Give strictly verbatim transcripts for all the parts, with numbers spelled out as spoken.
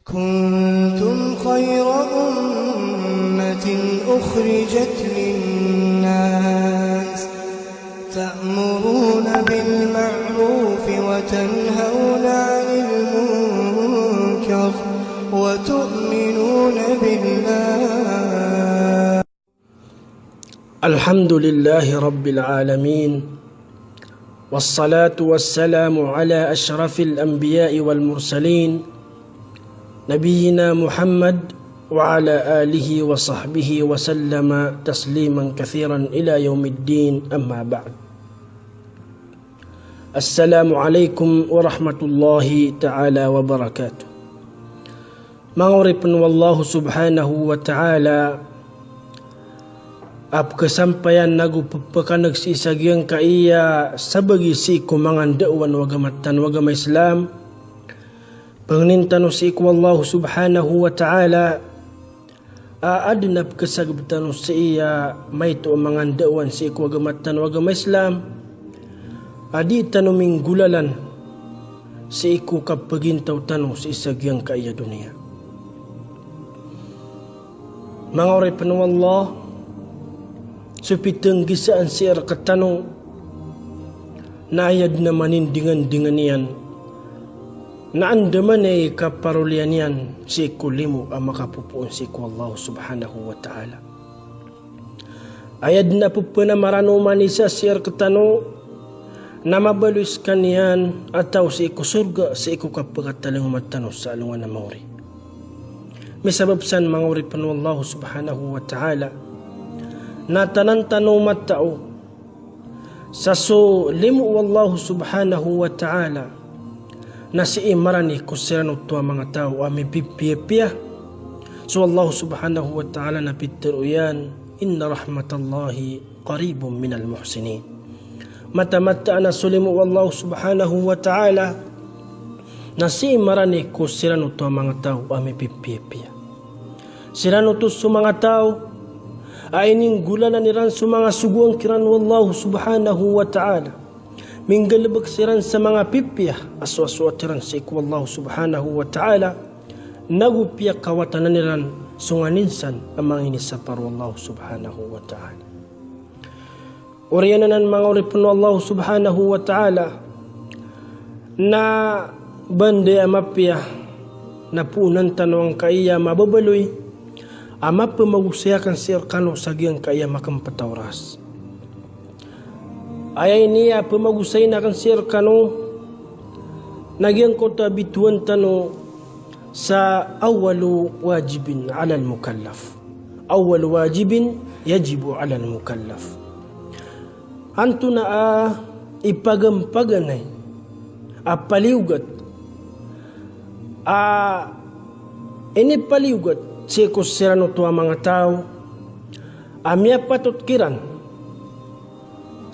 كنتم خير أمة أخرجت للناس تأمرون بالمعروف وتنهون عن المنكر وتؤمنون بالله. الحمد لله رب العالمين، والصلاة والسلام على أشرف الأنبياء والمرسلين، نبينا محمد وعلى آله وصحبه وسلم تسليما كثيرا إلى يوم الدين، أما بعد. السلام عليكم ورحمة الله تعالى وبركاته. Manga oripen o Allah subhanahu wa ta'ala, a pekesampayan ago pepekaneg sii sa giyangkaya sabagi sii ko manga ndaowan o agama tano a agama Islam. Pangnin tano sii ko Allah subhanahu wa ta'ala a aden a pekesageb tano sii a maito a manga ndaowan sii ko agama tano a agama Islam, a di tano minggolalan sii ko kapegintaw tano sii sa giyangkaya doniya. Manga oripen o Allah, so pitenggisaan sii rektano na aya den a manindingandingan iyan, na andamanaya i kaparoliyan iyan sii ko limo a makapopoon sii ko Allah subhanahu wa ta'ala. Aya den a pepenamaran o manosiya sii rektano na mabaloy sekaniyan a taw sii ko sorga, sii ko kapekatalingoma tano sa alongan a maori. Misabap san, manga oripen o Allah subhanahu wa ta'ala, na tanan tano matao sa so limo o Allah subhanahu wa ta'ala na sii marani ko siran oto a manga taw a mipipiyapiya. So Allah subhanahu wa ta'ala na pitero iyan, "Inna rahmatallahi qaribun minal muhsinin." Mataan a so limo o Allah subhanahu wa ta'ala na sii marani ko siran oto a manga taw a mipipiyapiya. Siran oto so manga taw a ininggolalan iran so manga sogoan kiran o Allah subhanahu wa ta'ala. Minggalebek siran sa manga pipiya a soasoat iran sii ko Allah subhanahu wa ta'ala. Nago piyakawatanan iran so nganin san a manga inisapar o Allah subhanahu wa ta'ala. Oriyan anan, manga oripen o Allah subhanahu wa ta'ala, na banda a mapiya na poonan tano angkaya mababaloy a mapemagosay aken sii rekano sa giyangkaya makempet a oras. Aya ini a pemagosayen aken sii rekano na giyangkoto a bitowan tano sa awwalu wajibin alal mukallaf. Awwalu wajibin yajibu alal mukallaf. Antonaa i paganpaganay a paliyogat a inipaliyogat sii ko siran oto a manga taw a miyapatot kiran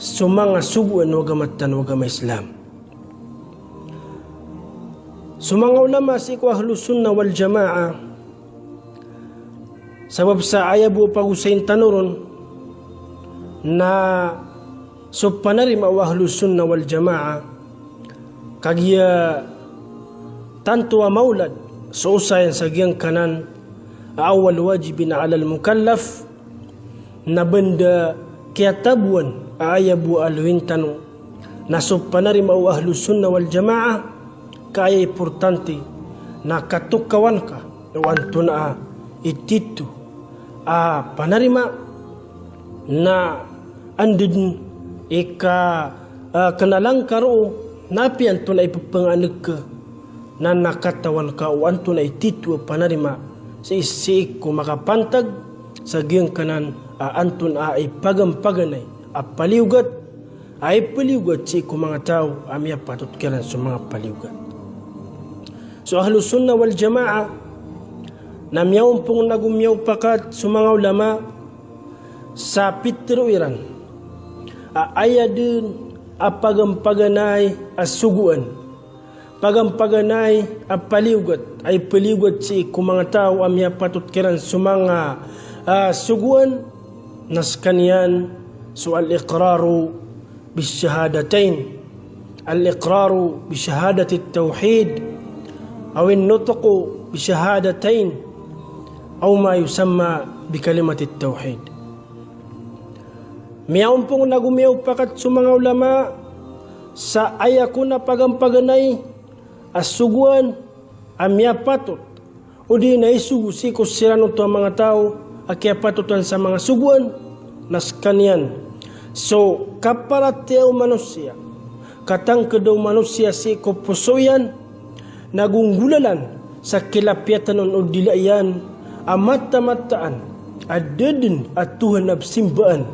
so manga sogoan o agama tano a agama Islam. So manga ulama sii ko Ahlus Sunnah wal Jamaah, sabap sa aya bo a pagosayen tano ron na so panarima o Ahlus Sunnah wal Jamaah, kagiya tanto a maolad so osayan sa giyangkanan a awwal wajibin alal mukallaf, na banda kiyatabowan a aya bo a aloyin tano na so panarima o Ahlus Sunnah wal Jamaah, ka aya importante na katokawan ka o antonaa i tito a panarima, na anda den i ka, ah, kenalangka roo, na apiya antonaa i pepenganeg ka, na katawan ka o antonaa i tito a panarima sii, sii ko makapantag sa giyangkanan a antonaa i paganpaganay a paliyogat a ipaliyogat sii ko manga taw a miyapatot kiran so manga paliyogat. So Ahlus Sunnah wal Jamaah na miyaompong nago miyaopakat so manga ulama sa pitero iran a aya den a paganpaganay a sogoan, paganpaganay a paliyogat a ipaliyogat sii ko manga taw a miyapatot kiran so manga, ah, sogoan, na sekaniyan so al-iqraru bish-shahadatayn, al-iqraru bi shahadatit tawhid, aw in-nutqu bi shahadatayn aw ma yusamma bi kalimatit tawhid. Miyaompong nago miyaopakat so manga ulama sa aya kon a pagampaganay a sogoan a miyapatot, odi na isogo sii ko siran oto a manga taw a kiyapatotan sa manga sogoan, na skaniyan so kaparatiyaya o manosiya, katangkeda o manosiya sii ko poso iyan, nago nggolalan sa kilapiyatan on o dila iyan a mataan-mataan a da den a Tohan a besimbaan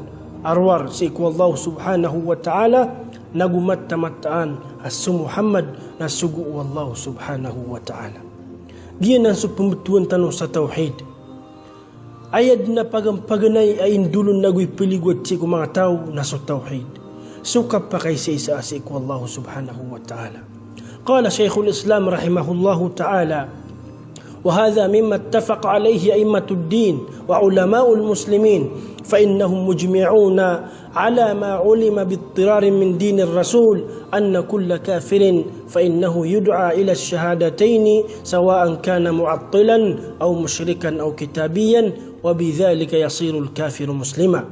a rowar sii ko Allah Subhanahu wa Ta'ala, nago mataan-mataan a so Muhammad na sogo o Allah Subhanahu wa Ta'ala. Giyanan so pembetowan tano sa tawhid. Aya den a pagampaganay a indolon nago ipaliyogat sii ko manga taw na so tawhid. So kapakaisaisa sii ko Allah Subhanahu wa Ta'ala. Qala Shaykhul Islam rahimahullahu ta'ala, wa hadha mimma ittafaqa alayhi a'immatud din wa ulama'ul muslimin, fa innahum mujmi'una ala ma ulima biidtirarin min dinir rasul, anna kulla kafirin fa innahu yud'a ila ash-shahadatayn sawa'an kana mu'attilan aw mushrikan aw kitabiyan, wa bidhalika yasirul kafiru muslima.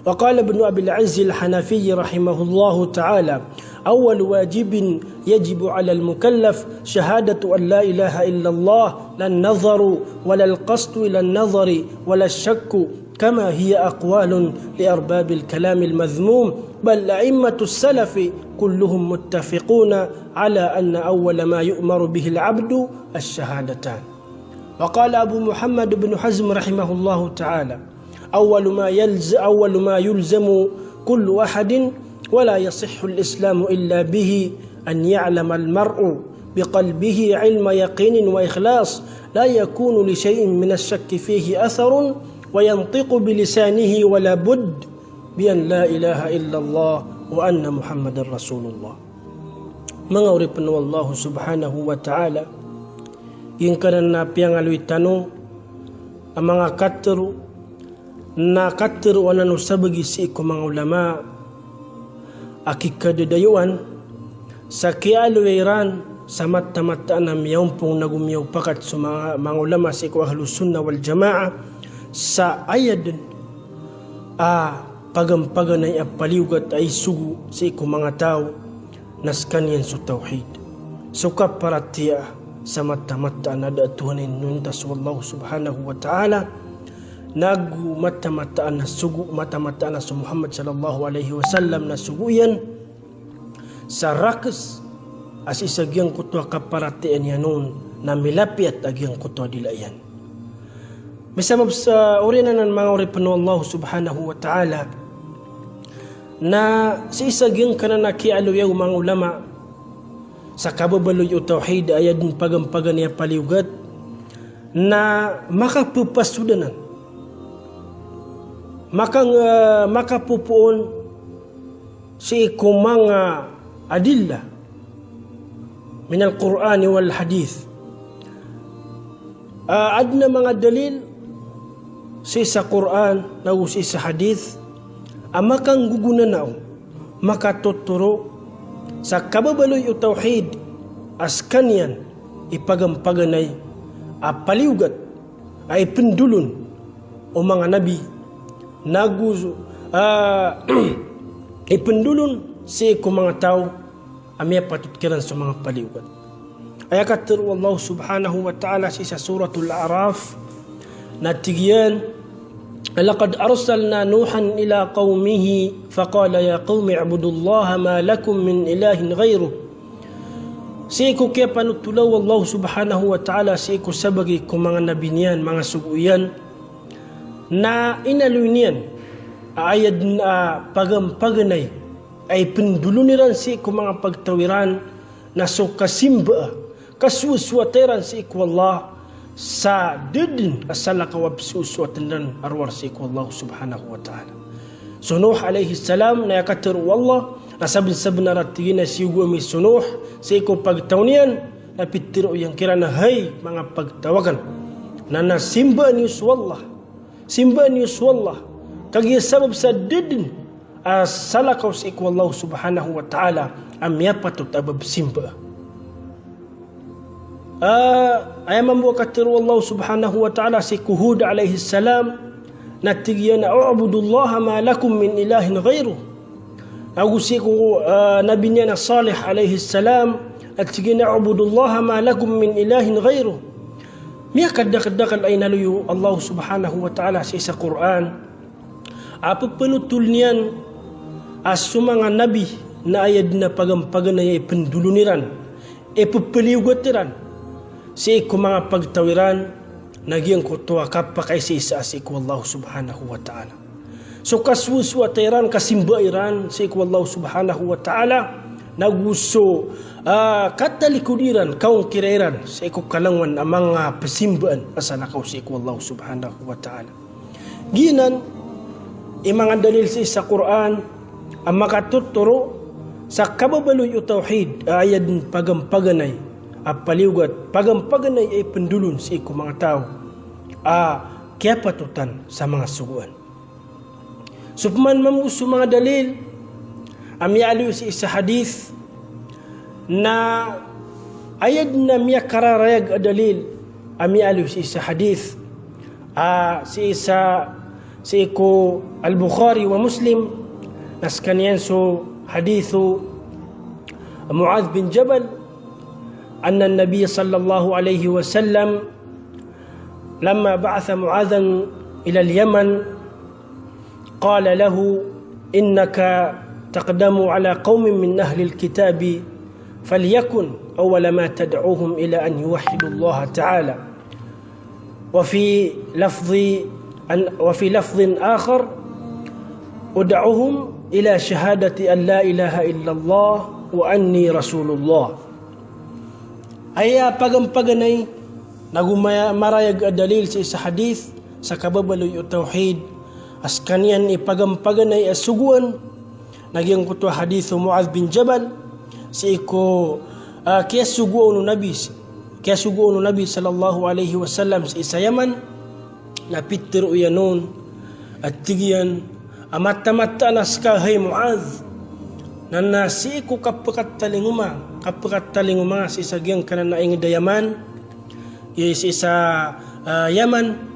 Wa qala Ibnu Abil Izzil Hanafi rahimahullahu ta'ala, awwalu wajibin yajibu alal mukallaf shahadatu an la ilaha illallah, la an-nazaru wa la al-qasdu ila an-nazari wa la ash-shakku kama hiya aqwalun li arbabil kalamil madhmum, bal a'immatus salafi kulluhum muttafiquna ala anna awwala ma yu'maru bihil abdu ash-shahadatan. Wa qala Abu Muhammad Ibnu Hazm rahimahullahu ta'ala, awwalu ma yalz-, awwalu ma yulzamu kullu ahadin wa la yasihhul islamu illa bihi an ya'lamal mar'u biqalbihi ilma yaqinin wa ikhlas, la yakunu li shay'in minash shakki fihi atharun, wa yantiqu bilisanihi wa la budd bi an la ilaha illallah wa anna Muhammadar Rasulullah. Manga oripen o Allah Subhanahu wa Ta'ala, giyangkanan a piyangaloy tano a manga katharo na katharo anan o sabagi sii ko manga ulama a kikadadayowan sa kiyaaloya iran sa mataan-mataan a miyaompong nago miyaopakat so manga, manga ulama sii ko Ahlus Sunnah wal Jamaah sa aya den a pagampaganay a paliyogat a isogo sii ko manga taw na skaniyan so tawhid. So kaparatiyaya sa mataan-mataan a da a Tohan a inonta so Allah Subhanahu wa Ta'ala, nago mataan-mataan a sogo, mataan-mataan a so Muhammad sallallahu alayhi wasallam na sogo iyan, sa rakhs a sii sa giyangkoto a kaparatiyaya niyan on na milapiyat a giyangkoto a dila iyan. Misabap sa oriyan anan manga oripen o Allah Subhanahu wa Ta'ala, na sii sa giyangkanan a kiyaaloya o manga ulama sa kababaloy o tawhid a aya den pagampaganay a paliyogat, na makapepasodanan, maka, eh, makapopoon sii ko manga adillah minal Qur'ani wal hadith. Ah, aden a manga dalil sii sa Qur'an nago sii sa hadith a makanggogonanao, makatotoro sa kababaloy o tawhid a skaniyan i pagampaganay a paliyogat a ipendolon o manga nabi, nago, ah, ipendolon sii ko manga taw a miyapatot kiran so manga paliyogat. Aya katharo o Allah Subhanahu wa Ta'ala sii sa Suratul A'raf, na tig iyan, "Laqad arsalna Nuhan ila qawmihi faqala ya qawmi u'budullaha ma lakum min ilahin ghayruh." Sii ko kiyapanothol o Allah Subhanahu wa Ta'ala sii ko sabagi ko manga nabi niyan, manga sogo iyan, na inaloy niyan a aya den a pagampaganay a ipendolon iran sii ko manga pagtaw iran na so kasimba, kasowasowat iran sii ko Allah, sa da den a salakaw a pesowasowat iran a rowar sii ko Allah Subhanahu wa Ta'ala. So Nuh alayhis salam na aya katharo o Allah, na sabensabenar a tig iyan a siyogo ami so Nuh sii ko pagtaw niyan, na pitharo iyan kiran a hay manga pagtaw aken, na, na simbaa niyo so Allah, simbaa niyo so Allah, kagiya sabap sa da den a salakaw sii ko Allah Subhanahu wa Ta'ala a miyapatot a ba besimbaa. Ah, aya mambo a katharo o Allah subhanahu wa ta'ala sii ko Hud alayhis salam, na tig iyan a, "U'budullaha ma lakum min ilahin ghayruh." Ago sii ko, ah, Nabi niyan a Salih alayhis salam, na tig iyan a, "U'budullaha ma lakum min ilahin ghayruh." Miyakadakdakl a inaloy o Allah subhanahu wa ta'ala sii sa Qur'an a pphanotol iyan a so manga nabi na aya dn a pagampaganay a ipndolon iran, ipphalyowgat iran sii ko manga pagtaw iran, na giyangkoto a kapakaisaisa sii ko Allah subhanahu wa ta'ala. So kasowasowata iran, kasimba iran sii ko Allah subhanahu wa ta'ala, nago so, ah, katalikod iran, kaongkira iran sii ko kalangowan a manga pzimbaan a salakaw sii ko Allah subhanahu wa ta'ala. Giyanan i manga dalil sii sa Qur'an a makatotoro sa kababaloy o tawhid, a aya dn pagampaganay a paliyowgat, pagampaganay a ipndolon sii ko manga taw a kiyapatotan sa manga sogoan. So pman mambo so manga dalil a miyaaloy sii sa hadith, na aya dn a miyakararayag a dalil a miyaaloy sii sa hadith, a, sii sa, sii ko Al-Bukhari wa Muslim, na skaniyan so hadithu Muadh bin Jabal, anna an-Nabiy sallallahu alayhi wa sallam lamma ba'atha Muadhan ila al-Yaman, qala lahu, "Innaka taqdamu ala qawmin min ahlil kitabi, falyakun awwala ma tad'uhum ila an yuwahhidullaha ta'ala." Wa fi lafdhi an-, wa fi lafdhin akhar, "Ud'uhum ila shahadati an la ilaha illallah wa anni rasulullah." Aya pagampaganay, nago maya-, marayag a dalil sii sa hadith sa kababaloy o tawhid a skaniyan i pagampaganay a sogoan, na giyangkoto a hadith o Muadh bin Jabal, sii ko, ah, kiyasogoan o Nabi, kiyasogoan o Nabi sallallahu alayhi wa sallam sii sa Yaman, na pitharo iyan on a tig iyan a matamataan a ska hay Muadh, na, na sii ko kapkatalingoma, kapkatalingoma sii sa giyangkanan a ingd a Yaman, i sii sa, ah, Yaman,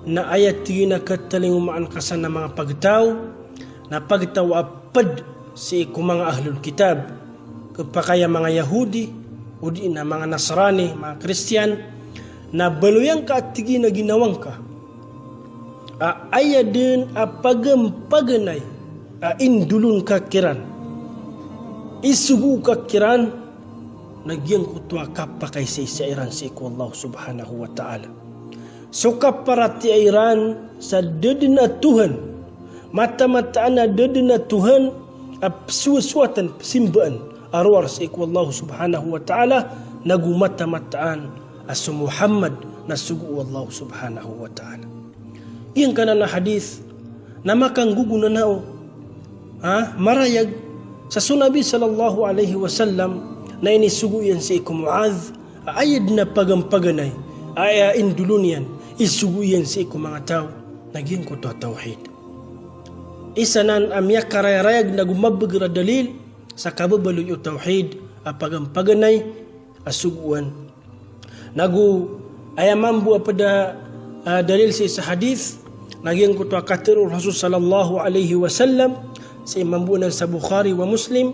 na aya tig iyan a katalingomaan ka san a manga pagtaw, na pagtaw a pd sii ko manga ahlul kitab, khapakay a manga Yahudi, odi na manga Nasrani, manga Kristiyan, na baloy angka a tig iyan a ginawa ngka a aya dn a pagampaganay a indolon ka kiran, isogo ka kiran, na giyangkoto a kapakaisaisa iran sii ko Allah subhanahu wa ta'ala. So kaparatiyaya iran sa da dn a Tuhan, matamataan a da dn a Tuhan a pzowasowatan, pzimbaan a rowar sii ko Allah subhanahu wa ta'ala, nago matamataan a so Muhammad na sogo o Allah subhanahu wa ta'ala. Giyangkanan a hadith na makanggogonanao, ha, marayag sa so Nabi sallallahu alayhi wa sallam na inisogo iyan sii ko Muadh a aya dn a pagampaganay a aya indolon iyan, isogo iyan sii ko manga taw, na giyangkoto a tawhid. Isa nan a miyakarayarayag nago mabagr a dalil sa kababaloy o tawhid a pagampaganay a sogoan. Nago aya mambo a pd a, ah, dalil sii sa hadith, na giyangkoto a katharo o Rasul sallallahu alayhi wa sallam, sii mambo nan sa Bukhari wa Muslim,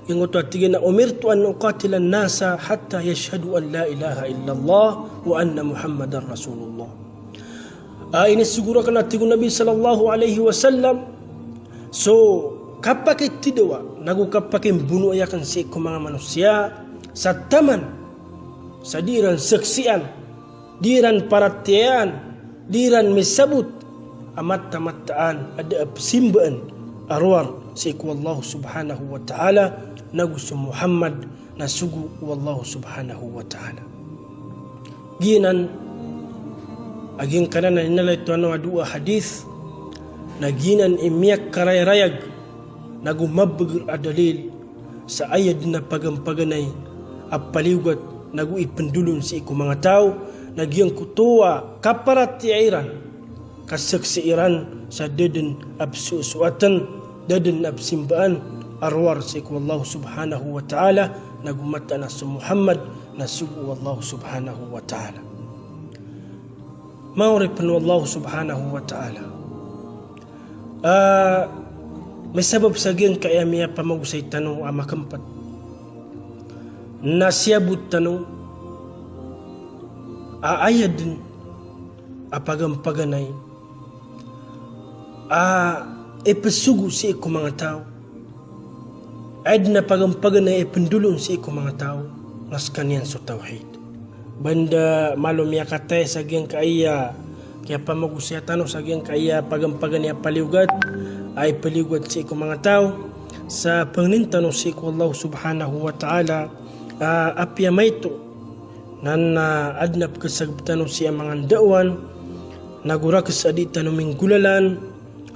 giyangkoto a tig iyan a, "Umirtu an uqatila an-nasa hatta yashhadu an la ilaha illallah wa anna Muhammadan Rasulullah." Ah, inisogo rakn a tig o Nabi sallallahu alayhi wa sallam, so kapakithidawa nago kapakimbonoa akn sii ko manga manosiya sa taman sa di iran saksian, di iran paratiyayaan, di iran misabot a matamataan a da a pzimbaan a rowar sii ko Allah subhanahu wa ta'ala, nago so Muhammad na sogo o Allah subhanahu wa ta'ala. Giyanan a giyangkanan a inaloy tano a dowa a hadith, na giyanan i miyakarayarayag nago mabagr a dalil sa aya dn a pagampaganay a paliyogat nago ipndolon sii ko manga taw, na giyangkoto a kaparatiyaya iran, kasaksi iran sa da dn a pzowasowatan, da dn a pzimbaan a rowar sii ko Allah subhanahu wa ta'ala, nago mataan a so Muhammad na sogo o Allah subhanahu wa ta'ala. Manga oripn o Allah subhanahu wa ta'ala, a misabap sa giyangkaya miyapamagosay tano a makmpt na siyabot tano a aya dn a pagampaganay a ipsogo sii ko manga taw, aya dn a pagampaganay a ipndolon sii ko manga taw na skaniyan so tawhid. Banda malo miyakataya sa giyangkaya kiyapamagosaya tano sa giyangkaya pagampaganay a paliyogat a ipaliyogat sii ko manga taw, sa pangnin tano sii ko Allah subhanahu wa ta'ala a apiya maito na adn a pkhasagb tano sii a manga ndaowan, nago rakhs a di tano minggolalan.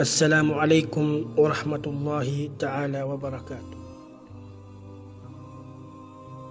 Assalamu alaikum warahmatullahi ta'ala wabarakatuh.